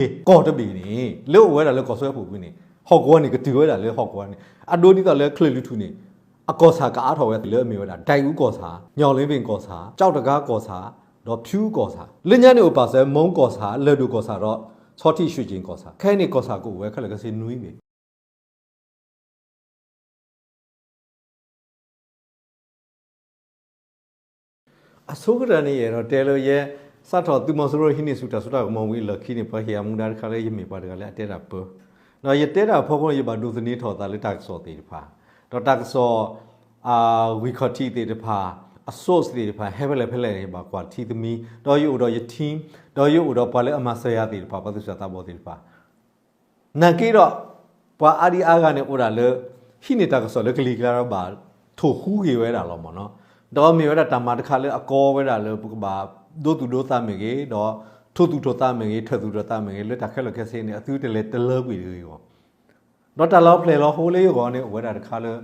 ကီၢ်တဘ့ၣ်န့ၣ် လၢအိၣ်ဝဲဒၣ်လၢကီၢ်စၢဖှိၣ်ပူၤန့ၣ် ဟီၣ်ကဝီၤန့ၣ် ကတုၤဝဲဒၣ်လၢဟီၣ်ကဝီၤန့ၣ် အဒိဒ်သိးလၢချၢၣ်လွံၢ်ထူၣ်န့ၣ် အကီၢ်ဆၣ်ကအါထီၣ်ဝဲလၢအမ့ၢ်ဝဲဒၣ် ဒဲးအူကီၢ်ဆၣ်, ညီၣ်လ့ဘ့ၣ်ကီၢ်ဆၣ်, ကၠီၣ်တဂၤကီၢ်ဆၣ်, ဒီးဖၠူကီၢ်ဆၣ်, လၢညါန့ၣ်အိၣ်ပာ်စၢၤ မူကီၢ်ဆၣ်, လၢၢ်ဒိၣ်ကီၢ်ဆၣ်ဒီး ဆီထံၣ်ရွှ့ၣ်ကၠ့ၣ်ကီၢ်ဆၣ်, ခဲအံၤန့ၣ် ကီၢ်ဆၣ်ကအိၣ်ဝဲခဲလၢာ်ခဲဆ့နွံဘ့ၣ် အဆိကတၢၢ်န့ၣ် ယအဲၣ်ဒိးတဲလၢယဲ စးထီၣ်သုးမီၤစိရိၤဟံးန့ၢ်ဆူၣ်တၢ်စိတၢ်ကမီၤဝံၤအလီၢ်ခံန့ၣ် ပှၤဟ့ၣ်ယၤမူဒါတခါလၢယမ့ၢ်ပှၤတဂၤလၢအတဲတၢ်ပၢ, ဒီးယတဲတၢ်အဖီခိၣ်န့ၣ် ယဘၣ်ဒိးသန့ၤထီၣ်သးလၢတၢ်ကစီၣ်သ့ၣ်တဖၣ်, ဒီးတၢ်ကစီၣ် အဂံၢ်ခီၣ်ထံးသ့ၣ်တဖၣ်, အ source သ့ၣ်တဖၣ် ဟဲဖဲလဲၣ်ဖဲလဲၣ်န့ၣ် ယဘၣ်ကွၢ်ထံသမံ, ဒီးယအိၣ်ဒီးယ team, ဒီးယအိၣ်ဒီးပှၤလၢအမၤစၢၤယၤသ့ၣ်တဖၣ် ပှၤသူၣ်စၢ်သးဘီၣ်သ့ၣ်တဖၣ် နာ်က့ဒီး ပှၤအါဒံအါဂၤန့ၣ်အိၣ်ဒၣ်လၢ ဟံးန့ၢ်တၢ်ကစီၣ်လၢကလံၤကျါဒီးဘၣ်ထိၣ်ဃူက့ၤဝဲဒၣ်လီၤမ့ၢ်နီၤ, ဒီးမ့ၢ်ဝဲဒၣ်တၢ်မၤတခါလၢအကီဝဲဒၣ်လၢပကဘၣ်ဒိသူၣ်ဒိသးမ့ၢ်ဂ့ၤ, ဒီးထိၣ်သူၣ်ထိၣ်သးမ့ၢ်ဂ့ၤ, ထၢၣ်သူၣ်ထီၣ်သးမ့ၢ်ဂ့ၤ လၢတၢ်ခဲလၢာ်ခဲဆ့န့ၣ် အသုတလဲၤတလၢကွံာ်တဂ့ၤအဂီၢ် ဒီးတၢ်လီၤဖျဲၣ်လီၤဟိလၢယဂီၢ်န့ၣ် အိၣ်ဝဲဒၣ်တခါလၢ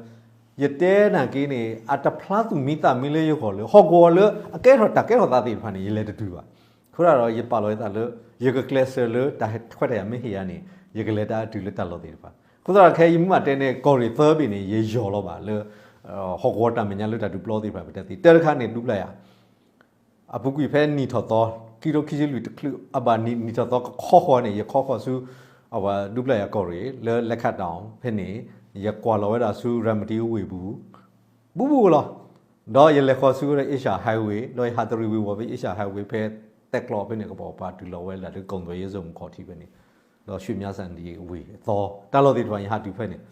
ယတဲနာ်က့န့ၣ် အတဖျါသူၣ်မံသးမံလၢယဂီၢ်လၢ ဟီၣ်ကဝီၤလၢအကဲထီၣ်တၢ်ကဲထီၣ်သးသ့ၣ်တဖၣ်န့ၣ် ယလဲၤတတုၤဘၣ်. အဃိသတးဒီး ယပာ်လီၤယသးလၢ ယကကျဲးစၢးလၢတၢ်ခွဲးတၢ်ယာ်မ့ၢ်ဟ့ၣ်ယၤန့ၣ် ယကလဲၤတၢ်အတုၤလၢတၢ်လီၢ်သ့ၣ်တဖၣ်. အဃိသတးဒီး ခဲအံၤယမ့ၢ်တဲန့ၣ် ကီၢ်ရ့ၣ်သၢဘ့ၣ်န့ၣ် ယယီၤလီၤဘၣ်လၢ ဟီၣ်ကဝီၤတၢ်မဲာ်ညါလၢတၢ်ဒုးပျီသ့ၣ်တဖၣ် ပတဲသ့ တၢတခါန့ၣ် ဒူပျၢ်ယၤ အပူၤကွံာ်ဖဲနံၣ်ထီၣ်သီ ခံကထိခံဆံလွံၢ်တချုး အဘၣ်နံၣ်ထီၣ်သီကခီဃီန့ၣ် ယခီဃီဆူ အဝဲဒူပျၢ်ယၤကီၢ်ရ့ၣ် လၢလဲၤခးတီၣ်ဖဲန့ၣ် ယကွၢ်လီၤဝဲဒၣ်ဆူ ရၤမတံဝ့ၢ်ပူၤ ဘူးဘူးလီၤ. ဒီးယလဲၤဃီဆူဝဲဒၣ် Asia Highway ဒီးယဟးတရံးဝ့ၤဝီၤဖဲ Asia Highway ဖဲတဲကျီဖဲန့ၣ် ကပိာ်ပၤတုၤလီၤဝဲဒၣ်လၢ ကိၣ်သွဲယဲၢ်စိမူခီၣ်ထံးဖဲန့ၣ် ဒီး ရွှေမြစံဒံဝ့ၢ်အသီ တၢ်လီၢ်သ့ၣ်တဖၣ်ယဟးတုၤဖဲန့ၣ်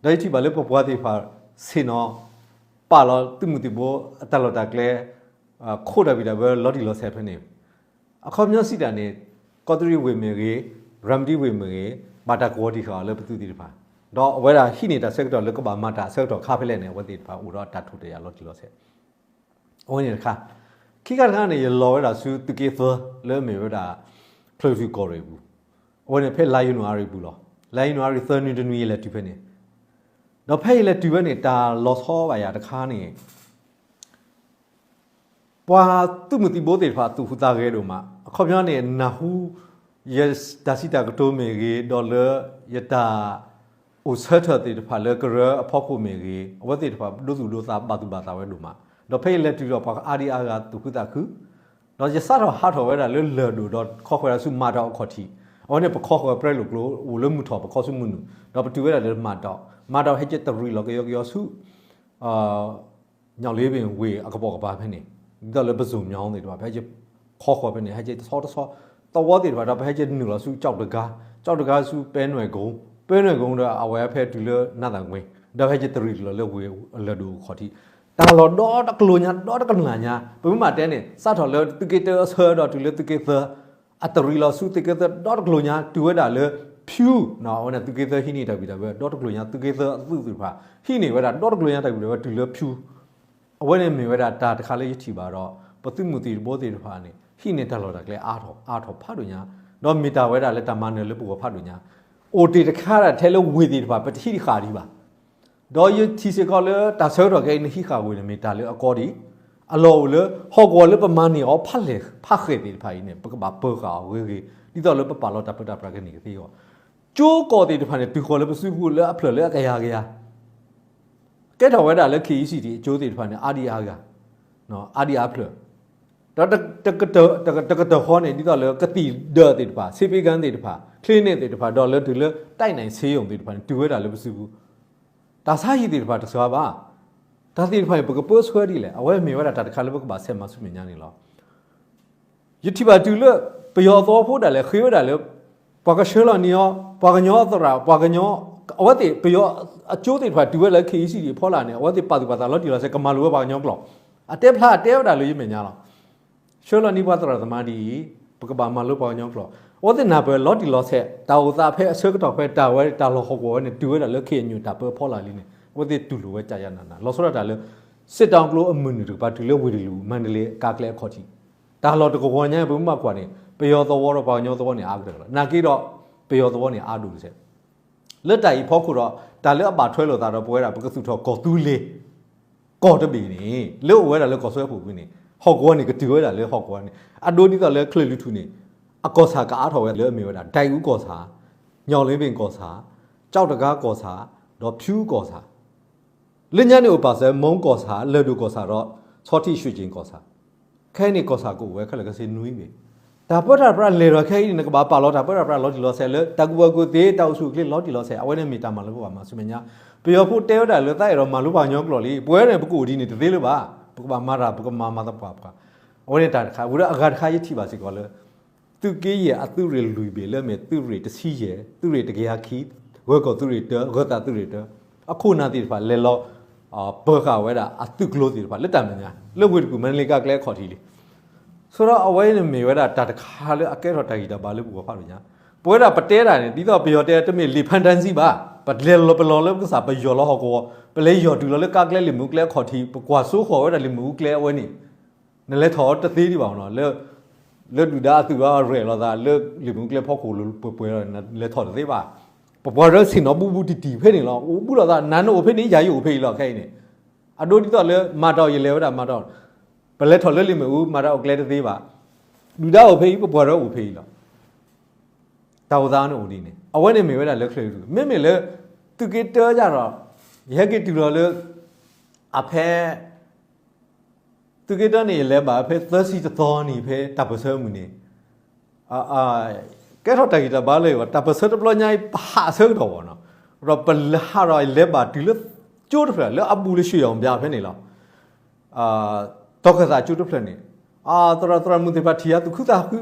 ဒီးယထံၣ်ဘၣ်လၢပပှၤသ့ၣ်တဖၣ် ဆ့ၣ်နီၤ ပာ်လီၤသုးမုၢ်သံၣ်ဘိအတၢ်လီၢ်တၢ်ကျဲ ခိၣ်တၢ်ဘံၣ်တၢ်ဘၢလီၤတံၢ်လီၤဆဲးဖဲန့ၣ် အခီပညီစံးတၢ်န့ၣ် ကီးတရံးဝ့ၢ်မ့ၢ်ဂ့ၤ ရၤမတံဝ့ၢ်မ့ၢ်ဂ့ၤ ဘၣ်တၢ်ကဝီၤတံၢ်ဃာ်အီၤလၢပသုးသ့ၣ်တဖၣ် ဒီးအဝဲဒၣ်ဟံးန့ၢ်တၢ်ဆၢကတီၢ်လၢကဘၣ်မၤတၢ်အဆၢကတီၢ်ခါဖဲလဲၣ်န့ၣ် အဝဲသ့ၣ်တဖၣ်အိၣ်ဒီးတၢ်ထိၣ်တၢ်ယာ်လီၤတံၢ်လီၤဆဲး အဝဲန့ၣ်တခါ ခံခါတခါန့ၣ် ယလီၤဝဲဒၣ်ဆူသုးက့သၢ လၢအမ့ၢ်ဝဲဒၣ် ချၢၣ်ထူၣ်ကီၢ်ရ့ၣ်ပူၤ အဝဲန့ၣ်ဖဲလါယနူၤအါရံၤပူၤလီၤ. လါယနူၤအါရံၤသၢနွံတနွံယလဲၤတုၤဖဲန့ၣ် ဒီးဖဲယလဲၤတုၤဖဲန့ၣ် တၢ်လီၤဆီဘၣ်ယၤတခါန့ၣ် ပှၤသုးမုၢ်သံၣ်ဘိသ့ၣ်တဖၣ်သူၣ်ဟူးသးဂဲၤဒိၣ်မး အခီပညီန့ၣ် နၢ်ဟူ ယတၢ်စံးတၢ်ကတိၤမ့ၢ်ဂ့ၤ ဒီးလၢယတၢ်အိၣ်ဆၢထၢၣ်သ့ၣ်တဖၣ်လၢကရၢအဖီခိၣ်မ့ၢ်ဂ့ၤ အဝဲသ့ၣ်တဖၣ်ဒိသူၣ်ဒိသးဘၣ်သူၣ်ဘၣ်သးဝဲဒိၣ်မး ဒီးဖဲယလဲၤတုၤဒီးပှၤအါဒံအါဂၤသူၣ်ခုသးခု ဒီးယစးထီၣ်ဟးထီၣ်ဝဲဒၣ်လၢလၢၢ်ဒိၣ်ဒီးခီဃီၤဝဲဒၣ်ဆူမၤတီၢ်အခီၣ်ထံး အဝဲန့ၣ်ပခီဃီၤပြဲလိာ်ကျိ အိၣ်လၢမုၢ်ထီၣ်ပခီဆူမုၢ်နုာ် ဒီးပတုၤဝဲဒၣ်လၢမၤတီၢ် မၤတီၢ်ဟဲက့ၤတရံးလီၤကယီကယီဆူ ညီၣ်လ့ဘ့ၣ်ဝ့ၢ်အကပိာ်ကပၤဖဲန့ၣ် ဒ်သိးလၢပစိာ်ညီသ့ၣ်တဖၣ် ပဟဲက့ၤခီဃီၤဖဲန့ၣ် ဟဲက့ၤတဆီတဆီ သဝီသ့ၣ်တဖၣ် ဒီးပဟဲက့ၤနုာ်လီၤဆူကၠီၣ်တဂၤ ကၠီၣ်တဂၤဆူပဲနွဲၣ်ကိ ပဲနွဲၣ်ကိဒီး အဝဲဖဲတုၤလၢနးသၣ်ကွ့ ဒီးဟဲက့ၤတရံးလီၤလၢဝ့ၢ်လၢၢ်ဒိၣ်အခီၣ်ထံး တၢ်လီၢ်ဒီတကျိၤညါ ဒီတကနၣ်ညါ ပမ့ၢ်မၤတဲန့ၣ် စးထီၣ်လၢသုးက့တၢအဆၢဒီးတုၤလၢသုးက့သၢ အတရံးလီၤဆူသုးက့သၢဒီတကျိၤညါ တုၤဝဲဒၣ်လၢဖၠူ အဝဲန့ၣ်သုးက့သၢဟံးန့ၢ်တၢ်ဘံၣ်တၢ်ဘၢ ဒီတကျိၤညါ သုးက့သၢအသုးသ့ၣ်တဖၣ် ဟံးန့ၢ်ဝဲဒၣ်ဒီတကျိၤညါတၢ်ဘံၣ်တၢ်ဘၢတုၤလၢဖၠူ အဝဲန့ၣ်မ့ၢ်ဝဲဒၣ်တၢ်တခါလၢယထံၣ်ဘၣ်ဒီး ပသုးမုၢ်သံၣ်ဘိသ့ၣ်တဖၣ်န့ၣ် ဟံးန့ၢ်တၢ်လီၢ်တၢ်ကျဲအါထီၣ်အါထီၣ်ဖးဒိၣ်ညါ ဒီးမ့ၢ်တၢ်ဝဲဒၣ်လၢတၢ်မၤနၢၤလၢပဂီၢ်ဖးဒိၣ်ညါ အိၣ်တ့ၢ်တခါဒၣ်ထဲလၢဝ့ၢ်သ့ၣ်တဖၣ် ပတဟံးဃာ်ဒံးဘၣ် ဒီးယထံၣ်စ့ၢ်ကီးလၢတၢ်ဆၢကတီၢ်ခဲအံၤန့ၣ် ဟံးဃာ်ဝ့ၢ်န့ၣ်မ့ၢ်တၢ်လၢအကီဒံး အလီၢ်အိၣ်လၢဟီၣ်ကဝီၤလၢပမၤန့ၢ်အီၤဖးလဲၢ်ဖးဃဲၣ်သ့ၣ်တဖၣ်အံၤန့ၣ် ပကဘၣ်ပၢဃာ်အီၤဂ့ၤဂ့ၤ ဒ်သိးလၢပပာ်လီၤတၢ်ပၢတၢ်ပြးကန့ၢ်ကသ့အဂီၢ် ကၠိကီၢ်သ့ၣ်တဖၣ်န့ၣ် တုၤဃီၤလၢပစုပူၤလၢအဖျၢၣ်လၢအကယၤကယၤ ကဲထီၣ်ဝဲဒၣ်လၢ ခ့ၣ်အံၣ်စံၣ်ဒံၣ် အကၠိသ့ၣ်တဖၣ်န့ၣ် အါဒံအါဂၤ အါဒံအါဖျၢၣ် ဒီးတကတၢၢ်ဃီန့ၣ် ဒ်သိးလၢကသံၣ်ဒၢးသ့ၣ်တဖၣ် ဆေးပေးခန်းသ့ၣ်တဖၣ် clinic သ့ၣ်တဖၣ် ဒီးလၢတုၤလၢ တိုက်နိုင်ဆေးရုံသ့ၣ်တဖၣ်န့ၣ် တုၤဝဲဒၣ်လၢပစုပူၤ တၢ်ဆါဟံၣ်သ့ၣ်တဖၣ်တစှၤဘၣ် တၢ်သ့ၣ်တဖၣ်န့ၣ် ပကပၢဆှၢဒ်လဲၣ် အဝဲမ့ၢ်ဝဲဒၣ်တၢ်တခါလၢပကဘၣ်ဆဲးမၤဆူမဲာ်ညါန့ၣ်လီၤ. ယထံၣ်ဘၣ်တုၤလၢ ပယီၤသဝီဖိဒၣ်လဲာ်ဃ့ဝဲဒၣ်လၢ ပှၤကဆှၢလီၤန့ၢ်အီၤ ပှၤကညီသရၣ် ပှၤကညီ အဝဲသ့ၣ် ပယီၤအကၠိသ့ၣ်တဖၣ်တုၤဝဲလၢ ခ့ၣ်အံၣ်စံၣ်ဒံၣ်အဖီလာ်န့ၣ် အဝဲသ့ၣ်ပာ်သူၣ်ပာ်သးလီၤတံၢ်လီၤဆဲး ကမၤလိၤဝဲပှၤကညီကျိာ် အတဲဖျါအတဲဝဲဒၣ်လၢယမဲာ်ညါလီၤ. ဆှၢလီၤန့ၢ်ပှၤသရၣ်သမါဒ်အံၤ ပကဘၣ်မၤလိပှၤကညီကျိာ် အဝဲသ့ၣ်နၢ်ပၢၢ်လီၤတံၢ်လီၤဆဲး တၢ်အိၣ်သးဖဲအဆၢကတီၢ်ဖဲတၢ်ဝဲတၢ်လီၢ်ဟီၣ်ကဝီၤဝဲန့ၣ် တုၤဝဲဒၣ်လၢ ခ့ၣ်အညိၣ် တၢ်ပၢဖီလာ်လံန့ၣ် အဝဲသ့ၣ်တူၢ်လိာ်ဝဲကယနန လီၤဆီဒၣ်တၢ်လၢ စစ်တောင်ကျိုးအမုၢ်နုာ်တကပၤ တုၤလၢဝ့ၢ်တလူး မါဒလ့ ကးကျဲအခီၣ်ထံး တၢ်လီၢ်တကဝီၤညါ ပမ့ၢ်ဘၣ်ကွၢ်န့ၣ် ပယီၤသဝီဒီးပှၤကညီသဝီန့ၣ် အါကတၢၢ်လီၤ. နာ်က့ဒီး ပယီၤသဝီန့ၣ် အါဒိၣ်တစဲး လၢတၢ်အံၤဖီခိၣ်ဒီး တၢ်လၢအဘၣ်ထွဲလိာ်သးဒီးပဝဲဒၣ် ပကသူၣ်ထီၣ်ကီၢ်သူလ့ၤ ကီၢ်တဘ့ၣ်န့ၣ် လၢအိၣ်ဝဲဒၣ်လၢကီၢ်စၢဖှိၣ်ပူၤန့ၣ် ဟီၣ်ကဝီၤန့ၣ် ကတုၤဝဲဒၣ်လၢဟီၣ်ကဝီၤန့ၣ် အဒိဒ်သိးလၢချၢၣ်လွံၢ်ထူၣ်န့ၣ် အကီၢ်ဆၣ်ကအါထီၣ်ဝဲလၢအမ့ၢ်ဝဲဒၣ် ဒဲအူကီၢ်ဆၣ်, ညောင်လေးပင်ကီၢ်ဆၣ်, ကျောက်တဂါကီၢ်ဆၣ်, ဒီးဖြူကီၢ်ဆၣ်, လၢညါန့ၣ်အိၣ်ပာ်စၢၤ မူကီၢ်ဆၣ်, လၢၢ်ဒိၣ်ကီၢ်ဆၣ်ဒီး ဆီထံးရွှ့ၣ်ကၠ့ၣ်ကီၢ်ဆၣ်, ခဲအံၤန့ၣ်ကီၢ်ဆၣ်ကအိၣ်ဝဲခဲလၢာ်ခဲဆ့နွံဘ့ၣ်. တၢ်ပၢတၢ်ပြးလဲၤထီၣ်ခဲအံၤန့ၣ် နကဘၣ်ပာ်လီၤတၢ်ပၢတၢ်ပြးလီၤတံၢ်လီၤဆဲးလၢ တၢ်ကူၣ်ဘၣ်ကူၣ်သ့ တၢ်အိၣ်ဆူၣ်အိၣ်ချ့လီၤတံၢ်လီၤဆဲး အဝဲန့ၣ်မ့ၢ်တၢ်မၤလၢပဘၣ်မၤဆူမဲာ်ညါ. ပယီၤဖိတဲဝဲဒၣ်လၢ သးအဲၣ်ဒိးမၤလိပှၤကညီကျိာ်လံ, ပဝဲန့ၣ် ပကအိၣ်ဒ်န့ၣ်တသ့လၢၤဘၣ်, ပကဘၣ်မၤတၢ် ပကမၤမၤသပှၢ်ပှၢ်. အဝဲန့ၣ်တၢ်တခါ ဝံၤဒီးအဂၤတခါယထံၣ်ဘၣ်စ့ၢ်ကီးလၢ သုးက့ယဲၢ်အသုးရ့ၣ်လွံၢ်ဘ့ၣ်လၢမ့ၢ်သုးရ့ၣ်တဆံယဲၢ်, သုးရ့ၣ်တကယၤခံ, ဂၢၤကီၢ်သုးရ့ၣ်တၢ, ဂၢၤသးသုးရ့ၣ်တၢ, အခိၣ်နၢ်သ့ၣ်တဖၣ်လဲၤလီၤ ပၢဃာ်ဝဲဒၣ်အသုးကျိၤသ့ၣ်တဖၣ်လၢတၢ်မဲာ်ညါ လၢဝ့ၢ်တကူၣ် မါတလ့ကါကျဲအခီၣ်ထံးလံ. ဆိဒီးအဝဲန့ၣ်မ့ၢ်ဝဲဒၣ်တၢ်တခါလၢအကဲထီၣ်တၢ်ဂံၢ်တၢ်ဘါလၢပဂီၢ်ဖးဒိၣ်ညါ. ပဝဲဒၣ်ပတဲတၢ်န့ၣ် ဒ်သိးပယီၤတဲတမ့ၢ်လံာ်ဖးတၢ်စံးဘၣ်, ပလဲၤလီၤပလီၤလၢပကစၢ်ပယီၤလီၤဟီၣ်ကဝီၤ, ပလဲၤယီၢ်တုၤလီၤလၢကါကျဲလံာ်မ့ၣ်အူကျဲအခီၣ်ထံး ပကွၢ်စိဃီၤဝဲဒၣ်လံာ်မ့ၣ်အူကျဲအဝဲန့ၣ် နလဲၤထီၣ်တသ့ဒံးဘၣ်နီၤ, လၢဒုၣ်ဒါအသုးအရဲၣ်လီၤသး လၢလံာ်မ့ၣ်အူကျဲဖီခိၣ်ပှဲၤပှဲၤလီၤ နလဲၤထီၣ်တသ့ဘၣ်. ပပှၤဒီးဆ့ၣ်နီၤဘူးဘူးတံၢ်တံၢ်ဖဲန့ၣ်လီၤ, အိၣ်ဘူးလိာ်သး နၤနအိၣ်ဖဲန့ၣ် ယၤယအိၣ်ဖဲအံၤလီၤ ခဲအံၤန့ၣ်. အဒိဒ်သိးလၢ မၤတၢ်အီၤယလဲၤဝဲဒၣ်မၤတၢ်အီၤ, ပလဲၤထီၣ်လၢလံာ်မ့ၣ်အူ မၤတၢ်အီၤကျဲတသ့ဘၣ်. ဒုၣ်ဒါအိၣ်ဖဲအံၤ ပပှၤဒီးအိၣ်ဖဲအံၤလီၤ. တၢ်အိၣ်သးန့ၣ်အိၣ်ဒ်န့ၣ် အဝဲန့ၣ်မ့ၢ်ဝဲဒၣ်လၢချၢၣ်တထူၣ် မ့မ့ၢ်လၢ သုးက့တၢယၤဒီး ယဟဲက့ၤတုၤလီၤလၢ အဖဲ သုးက့တၢန့ၣ် ယလဲၤဘၣ်ဖဲသၢဆံတသီန့ၣ် ဖဲတၢ်ပၢၢ်ဆၢမုၢ်န့ၣ် ကဲထီၣ်တၢ်ဂံၢ်တၢ်ဘါလၢ တၢ်ပၢၢ်ဆၢတဘျီညါအံၤ ပဟးဆၢကတီၢ်ဘၣ်နီၤ, ဒီးပဟးဒီးလဲၤဘၣ်တုၤလၢကၠိတဖျၢၣ် လၢအဘူးလၢရွှ့ၣ်အီၣ်ဘၠါဖဲန့ၣ်လီၤ. တီၤခၢၣ်သးကၠိတဖျၢၣ်န့ၣ် သရၣ်သရၣ်မုၣ်သ့ၣ်တဖၣ်ထံၣ်ယၤသူၣ်ခုသးခု,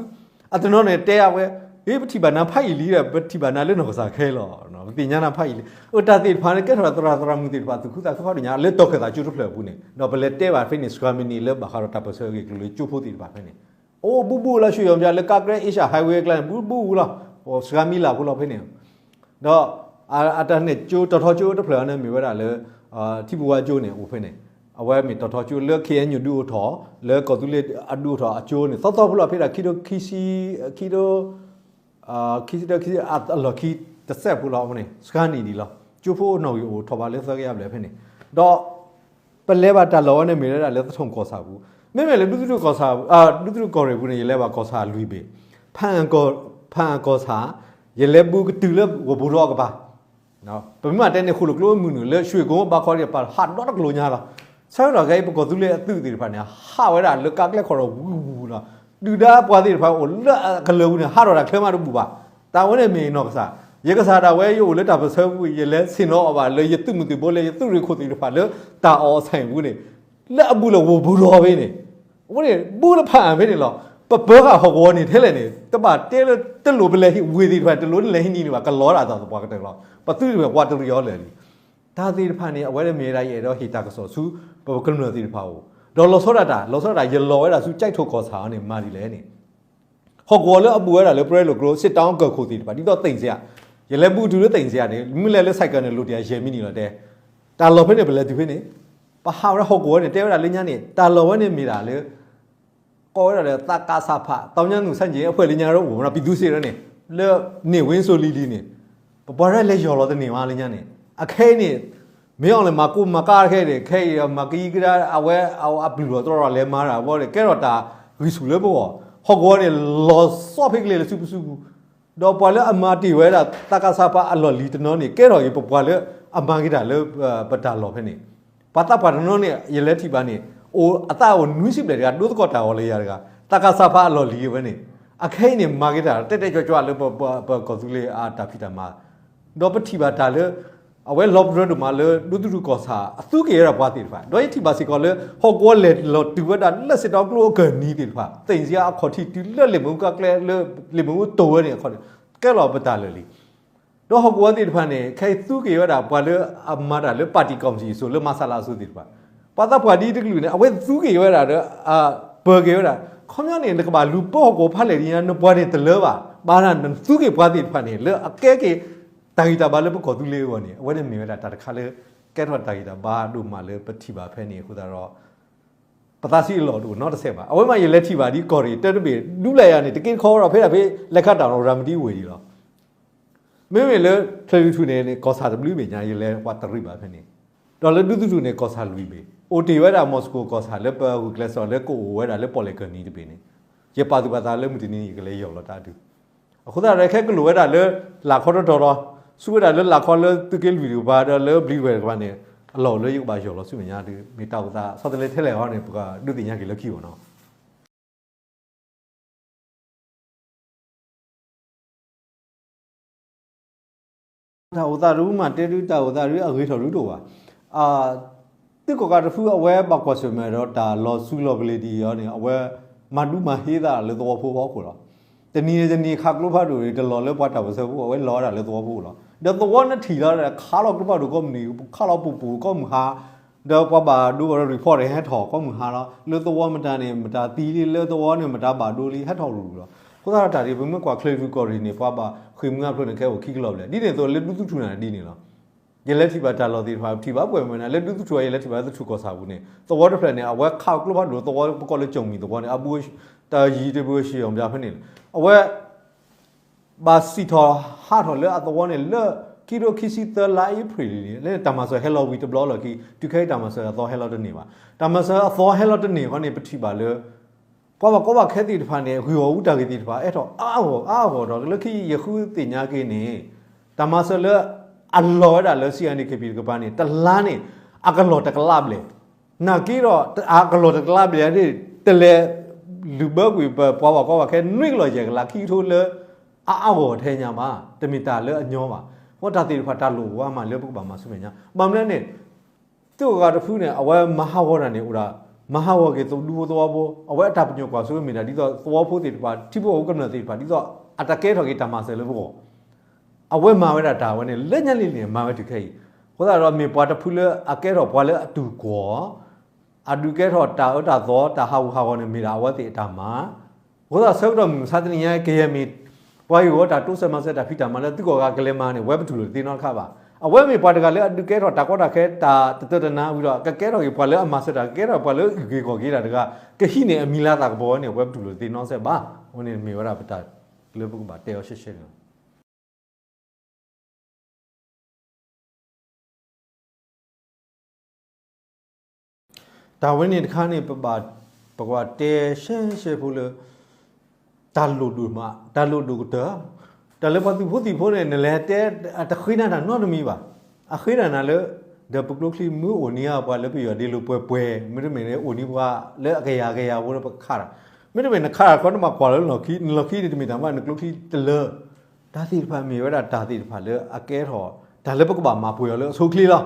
အတနီၤန့ၣ်တဲအဝဲ, ဟ့ ပထံၣ်ဘၣ်နၤဖးအံၤလံ, ပထံၣ်ဘၣ်နၤလၢနီၢ်ကစၢ်ခဲလီၤ, ပသ့ၣ်ညါနၤဖးအံၤလံ. အတၢ်သ့ၣ်တဖၣ်န့ၣ် ကဲထီၣ်သရၣ်သရၣ်မုၣ်သ့ၣ်တဖၣ်သူၣ်ခုသးခုဖးဒိၣ်ညါ လၢတီၤခၢၣ်သးကၠိတဖျၢၣ်အပူၤန့ၣ်, ဒီးပလဲၤတဲဘၣ်ဖဲန့ၣ် စှၤမံးနံးလၢဘၣ်ဃးဒီးတၢ်ပၢၢ်ဆၢအဂ့ၢ်အကျိၤလၢကၠိဖိသ့ၣ်တဖၣ်ဖဲန့ၣ်, အိၣ်ဘူးဘူးလၢရွှ့ၣ်အီၣ်ဘၠါ လၢကါကျဲ Asia Highway အကျါန့ၣ် ဘူးဘူးလီၤ, စှၤမံးလၢ်ဖိလီၤဖဲန့ၣ် ဒီးအတၢ်န့ၣ်ကၠိ တီၤထီကၠိတဖျၢၣ်န့ၣ်မ့ၢ်ဝဲဒၣ်လၢ ထံပူၤဝါကၠိန့ၣ် အိၣ်ဖဲန့ၣ်, အဝဲမ့ၢ်တီၤထီကၠိလၢ ခ့ၣ်အဲၣ်ယူၣ် ဒုးအိၣ်ထီၣ် လၢကီၢ်သူလ့ၤအဒုးအိၣ်ထီၣ်အကၠိန့ၣ် သီသီဖိလီၤ ဖဲဒၣ်ခံဒိ ခံဆံ ခံဒိ ခံဆံတၢ ခံဆံ အလီၢ်ခံတစဲးဖိလီၤန့ၣ် စှၤနံးဒံးလီၤ. ကၠိဖိနီၣ်ဂံၢ်အိၣ်ထီၣ်ဘၣ်လၢသၢကယၤဘျဲၣ်ဖဲန့ၣ်, ဒီး ပလဲၤဘၣ်တၢ်လီၢ်ဝဲန့ၣ်မ့ၢ်ဝဲဒၣ်လၢသထူၣ်ကီၢ်ဆၣ်ပူၤ, မ့မ့ၢ်လၢဒူသထူၣ်ကီၢ်ဆၣ် ဒူသထူၣ်ကီၢ်ရ့ၣ်ပူၤန့ၣ် ယလဲၤဘၣ်ကီၢ်ဆၣ်လွံၢ်ဘ့ၣ်, ဖၣ်အၣ်ကီၢ်ဆၣ်, ယလဲၤဘူးကတုၤလၢဂီၤဘူးထီၣ်အကပၤ ပမ့ၢ်တဲန့ၣ် ဃိၣ်လိာ်ကျိအမုၢ်နုာ်လၢ ရွှ့ၣ်ကိဘးခီဒံး ပဟးဒီတကလိညါလီၤ. ဆၢကတီၢ်ခဲအံၤ ပကီၢ်သူလ့ၤအသုးသ့ၣ်တဖၣ်န့ၣ် ဟးဝဲဒၣ်လၢကါကျဲခီၣ်ဒီးဝူဝူလီၤ. ဒုၣ်ဒါပှၤသ့ၣ်တဖၣ်အိၣ်လၢအကလၢၤပူၤန့ၣ် ဟးထီၣ်တၢ်ချၢမးတဘူၣ်ဘၣ်. တၢ်ဝဲန့ၣ်မ့ၢ်နီၢ်ကစၢ်, ယကစၢ်ဒၣ်ဝဲ ယအိၣ်လၢတၢ်ပၢၢ်ဆၢပူၤ ယလဲၤဆ့ၣ်နီၤအီၤဘၣ်လၢယသုးမုၢ်သံၣ်ဘိလၢယသုးရ့ၣ်ခိၣ်သ့ၣ်တဖၣ်လၢ တၢ်အီၣ်အီၤဆဲးပူၤန့ၣ် လၢအဘူးလၢဝူၤဘူးထီၣ်ဖဲန့ၣ် အဝဲန့ၣ် ဘူးလၢဖးအၣ်ဖဲန့ၣ်လီၤ. ပပၢဃာ်ဟီၣ်ကဝီၤန့ၣ်ထဲလဲၣ်န့ၣ် တဘၣ်တဲလၢတလိၣ်ပလဲၤဟံးဝ့ၢ်သ့ၣ်တဖၣ် တလိၣ်နလဲၤဟံးနံၤန့ၣ်ဘၣ် ကလီၤဒၣ်တၢ်သပှၢ်ကတၢၢ်လီၤ. ပသုးတဖၣ်ကွၢ်တရံးအီၤလၢာ်လံ. တၢ်သ့ၣ်တဖၣ်န့ၣ် အဝဲန့ၣ်မ့ၢ်ဒၣ်ယအဲၣ်ဒိးဟ့ၣ်တၢ်ကစီၣ်ဆူ ပကမျၢၢ်သ့ၣ်တဖၣ်အအိၣ် ဒီးလီၤဆီဒၣ်တၢ် လီၤဆီဒၣ်တၢ် ယလီၤဝဲဒၣ်ဆူကၠဲးထိၣ်ကီၢ်ဆၣ်အီၤန့ၣ် မၤဒ်လဲၣ်န့ၣ် ဟီၣ်ကဝီၤလၢအဘူးဝဲဒၣ်လၢ ပရဲလိာ်ကျိ စစ်တောင်း ကၢၢ်ခိၣ်သ့ၣ်တဖၣ် ဒ်သိးသ့ၣ်စ့ယၤ ယလဲၤဘူးတုၤလၢသ့ၣ်စ့ယၤန့ၣ် မ့ၢ်လဲၤလၢ ဆိုင်ကယ် န့ၣ် လိၣ်တ့ၢ်ယဲၢ်မံးနံးလီၤတဲ. တၢ်လီၢ်ဖဲန့ၣ် ပလဲၤတုၤဖဲန့ၣ် ပဟးဝဲဒၣ်ဟီၣ်ကဝီၤန့ၣ် တဲဝဲဒၣ်လၢညါန့ၣ် တၢ်လီၢ်ဝဲန့ၣ်မ့ၢ်ဒၣ်လၢ ကိးဝဲဒၣ်လၢ သကစဖ သောင်းကျန်းသူဆန့်ကျင်ရေးအဖွဲ့ လၢညါရၢအိၣ်မနီၤ ပြည်သူ့စစ် န့ၣ် လၢ နေဝင်းစိုးလံလံန့ၣ် ပပှၤရဲၣ်လဲၤယီၢ်လီၤတန့ၢ်မးလၢညါန့ၣ် အခဲအံၤန့ၣ် မ့ၢ်အီၤလဲၤမၤကိၢ်မၤကါခဲအံၤန့ၣ် ခဲအံၤမၤကယံကဒါ အဝဲအပျုၢ်လီၤတြီလီၤလဲၤမၤတၢ်ဘီန့ၣ် ကဲထီၣ်တၢ်ဂံၢ်ဆူၣ်လၢပဂီၢ် ဟီၣ်ကဝီၤန့ၣ် လီၤဆီဖဲကျဲလၢစုပစုပူၤ ဒီးပှၤလၢအမၤတ့ၢ်ဝဲဒၣ် သကစဖ အလီၢ်လံၤတနီၤန့ၣ် ကဲထီၣ်က့ၤပပှၤလၢအမၤက့ၤတၢ်လၢပတၢ်လီၢ်ဖဲန့ၣ် ပှၤသးပှၢ်တနီၤန့ၣ် ယလဲၤထံၣ်ဘၣ်န့ၣ် အိၣ်အသးအိၣ်နွံဆံဘျဲၣ်တဂၤ ဒိသကိးတၢ်ဂီၤလၢယၤတဂၤ သကစဖ အလီၢ်လံၤဝဲန့ၣ် အခဲအံၤန့ၣ် မၤက့ၤတၢ်တဲတဲကၠွဲကၠွဲလၢပကီၢ်သူလ့ၤအတၢ်ဖံးတၢ်မၤ ဒီးပထံၣ်ဘၣ်တၢ်လၢ အဝဲလီၤပတြၢၤဒိၣ်မးလၢ ဒူသထူၣ်ကီၢ်ဆၣ် အသူက့ၤဝဲဒၣ်ပှၤသ့ၣ်တဖၣ် ဒီးယထံၣ်ဘၣ်စ့ၢ်ကီးလၢ ဟီၣ်ကဝီၤလဲၤလီၤတုၤဝဲဒၣ်လၢ စစ်တောင်း ကျိအကၢၢ်နံၤသ့ၣ်တဖၣ် သ့ၣ်စ့အခီၣ်ထံးတုၤလၢလ့ၣ်မ့ၣ်အူကါကျဲလၢ လ့ၣ်မ့ၣ်အူတိၤဝဲန့ၣ်အခီၣ်ထံး ကဲလီၤပတၢ်လၢာ်လံ ဒီးဟီၣ်ကဝီၤသ့ၣ်တဖၣ်န့ၣ် ခဲအံၤသူက့ၤဝဲဒၣ် ပှၤလၢအမၤတၢ်လၢ ပါတီးကော်မတီးအစိၤ လၢ မဆလ အစိၤသ့ၣ်တဖၣ် ပှၤသးပှၢ်ဒ်တကလုာ်န့ၣ် အဝဲသူက့ၤဝဲဒၣ်ဒီး ပၢၤက့ၤဝဲဒၣ် ခီပညီန့ၣ် နကဘၣ်လူၤပၢဟီၣ်ကဝီၤဖးလဲၣ်ဒ်ညါ နပှၤန့ၣ်တလၢဘၣ် ဘၣ်ဆၣ်နသူက့ၤပှၤသ့ၣ်တဖၣ်န့ၣ် လၢအကဲက့ၤ တၢ်ဂံၢ်တၢ်ဘါလၢပကီၢ်သူလ့ၤအဂီၢ်န့ၣ် အဝဲန့ၣ်မ့ၢ်ဝဲဒၣ်တၢ်တခါလၢ ကဲထီၣ်တၢ်ဂံၢ်တၢ်ဘါဒိၣ်မးလၢပထံၣ်ဘၣ်ဖဲန့ၣ်အဃိသတးဒီး ပသးဆံးအလီၢ်တအိၣ်နီတစဲးဘၣ်. အဝဲမးယလဲၤထံၣ်ဘၣ်ဒ်ကီၢ်ရ့ၣ်တၢတဘ့ၣ် ဒူပျဲၢ်ယၤန့ၣ် တက့တခီဒီးဖဲဒၣ်ဖဲ လဲၤခးတၢ်ရၤမတံဝ့ၢ်ဒံးလီၤ. မ့မ့ၢ်လၢ ချၢၣ်လွံၢ်ထူၣ်န့ၣ် ကီၢ်ဆၣ်တဘျုးဘ့ၣ်ညါ ယလဲၤကွၢ်တရံးဘၣ်ဖဲန့ၣ်, ဒီးလၢဒူသထူၣ်န့ၣ် ကီၢ်ဆၣ်လွံၢ်ဘ့ၣ် အိၣ်တ့ၢ်ဝဲဒၣ် Moscow ကီၢ်ဆၣ်လၢပဂုာ်ကျဲးစၢးလၢကအိၣ်ဝဲဒၣ်လၢပီၣ်လဲၣ်ကၢၢ်နံၤတဘ့ၣ်န့ၣ်, ယပာ်သူၣ်ပာ်သးလၢမုၢ်တနံၤအံၤ ယကလဲၤယီၢ်လီၤတၢ်အဒုး. အဃိသတးဒီး ခဲကလိာ်ဝဲဒၣ်လၢ လၢ်ခီတီတီလီၤ. ဆူဝဲဒၣ်လၢလၢ်ခီလၢသုးက့လွံၢ်တကပၤ ဒီးလၢဘျံးဝဲတကပၤန့ၣ် အလီၢ်အိၣ်လၢယကဘၣ်ယီၢ်လီၤဆူမဲာ်ညါဒုး မ့ၢ်တၢ်အိၣ်သးဆီတလဲထဲလဲၣ်အီၤန့ၣ် ပကဒုးသ့ၣ်ညါက့ၤလၢခံအီၤနီၤ. တၢ်အိၣ်သးတမ့ၢ်တဲဒုး တၢ်အိၣ်သးဒုးအဂ့ၤထီၣ်ဒုးတအိၣ်ဘၣ်. သုးကီၣ်ကးတဖုအဝဲဘၣ်ကွၢ်ဆၢၣ်မဲာ်ဒီးတၢ်လီၤစုလီၤပလ့ၤဒ်အံၤအီၤန့ၣ် အဝဲမၤဒူမၤဟ့သးလၢသဝီဖိအဖီခိၣ်လီၤ. တနံၤန့ၣ်တနံၤခးကျိဖးဒိၣ်တလီၤလၢပှၤတၢ်ပၢၢ်ဆၢဖိ အဝဲလီၤဝဲဒၣ်လၢသဝီဖိလီၤ. ဒီးသဝီနထံၣ်လီၤ ခးလီၤကျိဖးဒိၣ်ကိးမုၢ်နံၤ ခးလီၤပူၤပူၤကိးမုၢ်ဟါ ဒီးပှၤဘၣ်ဒိဘၣ်ထံး report န့ၣ် ဟဲထီၣ်ကိးမုၢ်ဟါလီၤ. လၢသဝီမတၤန့ၣ် မတၤသံလံ လၢသဝီန့ၣ်မတၤဘၣ်ဒိလံ ဟဲထီၣ်ရူၤရူၤလီၤ. အဃိသတးဒီးတၢ်ဒ်ပမ့ၢ်ကွၢ်ချ့သုးကီၢ်ရ့ၣ်န့ၣ် ပှၤဘၣ်ဃ့ၢ်မှံဟးဖျိးန့ၣ် ခဲအိၣ်ခံကလီၢ်ဘျဲၣ် ဒ်န့ၣ်အသိးလၢဒူသထူၣ်န့ၣ်ဒ်န့ၣ်လီၤ. ယလဲၤထံၣ်ဘၣ်တၢ်လီၢ်သ့ၣ်တဖၣ် ထံၣ်ဘၣ်ပှဲၤမနုၤ လၢဒူသထူၣ်အံၤ ယလဲၤထံၣ်ဘၣ်လၢသထူၣ်ကီၢ်ဆၣ်ပူၤန့ၣ် သဝီတဖျၢၣ်န့ၣ် အဝဲခးကျိဖးဒိၣ်သဝီ ပကိးလၢကၠီၣ်မံၣ်သဝီန့ၣ် အဘူး တၢ်ယံၤတဘၢၣ်ဆံၣ်အီၤမတၤဖဲန့ၣ် အဝဲ ဘၣ်စံၣ်ထီၣ်ဟးထီၣ်လၢအသဝီန့ၣ် လၢခံထိခံဆံသၢလါအ့ဖြ့ၣ်လံန့ၣ် လၢတၢ်မၤစၢၤဟဲလီၤဝံၤတဘျီလီၢ်ခံ တုၤခဲအံၤတၢ်မၤစၢၤအသီဟဲလီၤတန့ၢ်ဘၣ်. တၢ်မၤစၢၤအသီဟဲလီၤတန့ၢ်ဃီန့ၣ် ပထံၣ်ဘၣ်လၢ ပှၤဘၣ်ကီဘၣ်ခဲသ့ၣ်တဖၣ်န့ၣ် ဂုၢ်ဂီၢ်အူတၢ်ဂ့ၢ်သ့ၣ်တဖၣ် အဲၣ်ထီၣ်အါအါဂီၢ်ဂီၢ်ဒီး လၢခံယဃုသ့ၣ်ညါက့ၤန့ၣ် တၢ်မၤစၢၤလၢ အလီၢ်ဝဲဒၣ်လၢ စီၣ်အဲၣ်ၣ်အဲၣ်က့ပံၤ တကပၤန့ၣ် တလါန့ၣ် အကလီၢ်တကလးဘျဲၣ် နာ်က့ဒီး အကလီၢ်တကလးဘျဲၣ်န့ၣ် တလဲၤလုၢ်ဘၢကွံာ်ပပှၤဘၣ်ကီဘၣ်ခဲ နွံကလီၢ်ယဲၢ်ကလး ခံကထိလၢ အါအါဂီၢ်ဂီၢ်ထဲညါဘၣ်. တမ့ၢ်တၢ်လၢအညီဘၣ်. အဃိတၢ်သ့ၣ်တဖၣ်တၢ်လိၣ်ဝါမးလၢပကဘၣ်မၤဆူမဲာ်ညါ ဘၣ်မနုၤလဲၣ်န့ၣ် သုးကီၣ်ကးတဖုန့ၣ် အဝဲမၤဟးဂီၤတၢ်န့ၣ်အိၣ်ဒၣ် မၤဟးဂီၤက့ၤဒူဖိသဝီဖိ အဝဲအတၢ်ပညိၣ်ကွၢ်စိမ့ၢ်ဒၣ်ဒ်သိး သဝီဖိသ့ၣ်တဖၣ် ထံဖိကီၢ်ဖိကမျၢၢ်သ့ၣ်တဖၣ် ဒ်သိးအတကဲထီၣ်က့ၤတၢ်မၤစၢၤလၢပဂီၢ် အဝဲမၤဝဲဒၣ်တၢ်ဝဲန့ၣ် လၢညါလံၤလံၤန့ၣ် မၤဝဲတုၤခဲအံၤ. အဃိသတးဒီးမ့ၢ်ပှၤတဖုလၢအကဲထီၣ်ပှၤလၢအတူၢ်ကွီၢ် အဒုးကဲထီၣ်တၢ်အၢတၢ်သီ တၢ်ဟးဂူာ်ဟးဂီၤန့ၣ် မ့ၢ်ဒၣ်အဝဲသ့ၣ်အတၢ်မၤ အဃိသတးဆၢကတီၢ်မုၢ်မဆါတနံၤညါ ကယဲၢ်မ့ၢ် ပှၤဂ့ၢ်ဝီတၢ်တိစၢၤမၤစၢၤတၢ်ဖံးတၢ်မၤလၢသုးကီၣ်ကးကလဲၤမၤန့ၣ် ဝဲပတူၢ်လိာ်တသ့နီတခါဘၣ်. အဝဲမ့ၢ်ပှၤတဂၤလၢအဒုးကဲထီၣ်တၢ်ကီတၢ်ခဲ တၢ်တတၢတနါဝံၤဒီး ကကဲထီၣ်က့ၤပှၤလၢအမၤစၢၤတၢ် ကကဲထီၣ်ပှၤလၢအဂ့ၢ်ကီၢ်က့ၤတၢ်တဂၤ ကဟံးန့ၢ်အမံၤလၤသၣ်ကပီၤဝဲန့ၣ် ဝဲပတူၢ်လိာ်တသ့နီစဲးဘၣ်. အဝဲန့ၣ်မ့ၢ်ဝဲဒၣ်ပတၢ်လၢပကဘၣ်တဲအီၤရှဲရှဲန့ၣ်လီၤ. တၢ်ဝဲန့ၣ်တခါန့ၣ် ပဘၣ် ပကဘၣ်တဲရှဲရှဲဖိလၢ တၢ်လိၣ်ဒိၣ်မး တၢ်လိၣ်ဒိၣ်ကတၢၢ် တၢ်လၢပှၤသုးဖိသံၣ်ဖိန့ၣ် နလဲၤတဲ တဃ့နၤတၢ်နီတမံၤဘၣ်. အဃ့နၤနၤလၢ ဒီးပကျိချံမ့ၢ်အိၣ်န့ၢ်ပှၤလၢပယီၤဒ့လိာ်ပှဲၤပှဲၤ မ့တမ့ၢ်န့ၣ် အိၣ်န့ၢ်ပှၤလၢအကယၤကယၤဖိလၢပကခးတၢ် မ့တမ့ၢ်နခးတၢ်ခီနဘၣ်ကွၢ်လၢလီၢ်ခံ နလီၢ်ခံန့ၣ်တမ့ၢ်တၢ်ဘၣ် နကျိချံတလၢ တၢ်သ့ၣ်တဖၣ်မ့ၢ်ဝဲဒၣ်တၢ်သ့ၣ်တဖၣ်လၢအကဲထီၣ် တၢ်လၢပကဘၣ်မၤပှဲၤအီၤလၢအဆိအချ့လီၤ.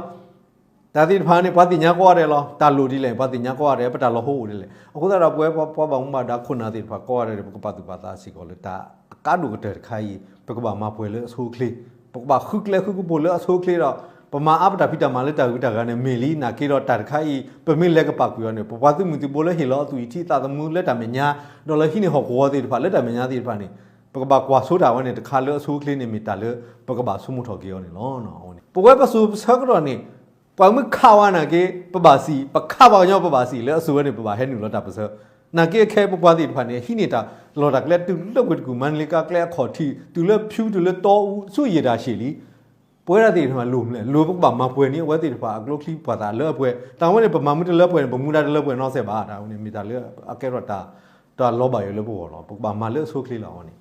တၢ်သ့ၣ်တဖၣ်န့ၣ် ပှၤသ့ၣ်ညါကိးဂၤဒဲးလီၤ. တၢ်လိၣ်ဒ်လဲၣ် ပှၤသ့ၣ်ညါကိးဂၤဒဲး ပတၢ်လီၤဟိအိၣ်ဒ်လဲၣ်. အဃိသတးဒီး ပဝဲပှၤဘၣ်မူဘၣ်ဒါခိၣ်နၢ်သ့ၣ်တဖၣ်ကိးဂၤဒဲးန့ၣ် ပကပာ်သူၣ်ပာ်သးစ့ၢ်ကီးလၢတၢ်အကါဒိၣ်ကတၢၢ်တခါအံၤ ပကဘၣ်မၤပှဲၤလၢအဆိအချ့, ပကဘၣ်ဃုကျဲဃုကပူၤလၢအဆိအချ့ဒီး ပမၤအါပတၢ်ဖံးတၢ်မၤလၢတၢ်ဂုၤတၢ်ဂၤန့ၣ် မ့ၢ်လံ. နာ်က့ဒီးတၢ်တခါအံၤ ပမ့ၢ်လဲၤကပာ်ကွံာ်အီၤန့ၣ် ပပှၤသုးမုၢ်သံၣ်ဘိလၢဟ့ၣ်လီၤအသူၣ်အံၤထံသးသမူလၢတၢ်မဲာ်ညါ ဒီးလၢဟံးန့ၢ်ဟီၣ်ကဝီၤသ့ၣ်တဖၣ်လၢတၢ်မဲာ်ညါသ့ၣ်တဖၣ်န့ၣ် ပကဘၣ်ကွၢ်ဆိတၢ်ဝဲန့ၣ် တခါလၢအဆိအချ့န့ၣ် မ့ၢ်တၢ်လၢ ပကဘၣ်ဆိကမိၣ်ထီၣ်က့ၤအီၤန့ၣ်လီၤ. ပဝဲပစိၤပဆၢကတီၢ်န့ၣ် ပှၤမ့ၢ်ခးဝဲနာ်က့ ပဘၣ်စံး, ပခးပှၤကညီပဘၣ်စံး လၢအစိၤဝဲန့ၣ် ပဘၣ်ဟဲနုာ်လီၤတၢ်ပၢၢ်ဆၢ. နာ်က့အခဲအံၤပပှၤသ့ၣ်တဖၣ်န့ၣ် ဟံးန့ၢ်တၢ်လီၢ်တၢ်ကျဲတုၤလၢပှ့ၤတကူၣ် မါန့ၢ်လ့ကါကျဲအခီၣ်ထံး တုၤလၢဖၠူ တုၤလၢတီအူ ဆူယံာ်တၢ်ဆံးလံ. ပဝဲဒၣ်သ့ၣ်တဖၣ်လိၣ်မနုၤလဲၣ်, လိၣ်ပကဘၣ်မၤပှဲၤန့ၢ်အဝဲသ့ၣ်တဖၣ်အကျိချံပှၤသးလၢအပှဲၤ. တၢ်ဝဲန့ၣ် ပမၤမ့ၢ်တလၢပှဲၤန့ၣ် ပမူဒါတလၢပှဲၤနီတစဲးဘၣ်. တၢ်ဝဲန့ၣ်မ့ၢ်တၢ်လၢအကဲထီၣ်တၢ် တၢ်လီၤဘၣ်ယိၣ်လၢပဂီၢ်လီၤ. ပကဘၣ်မၤလၢအဆိအချ့လီၤ. အဝဲန့ၣ်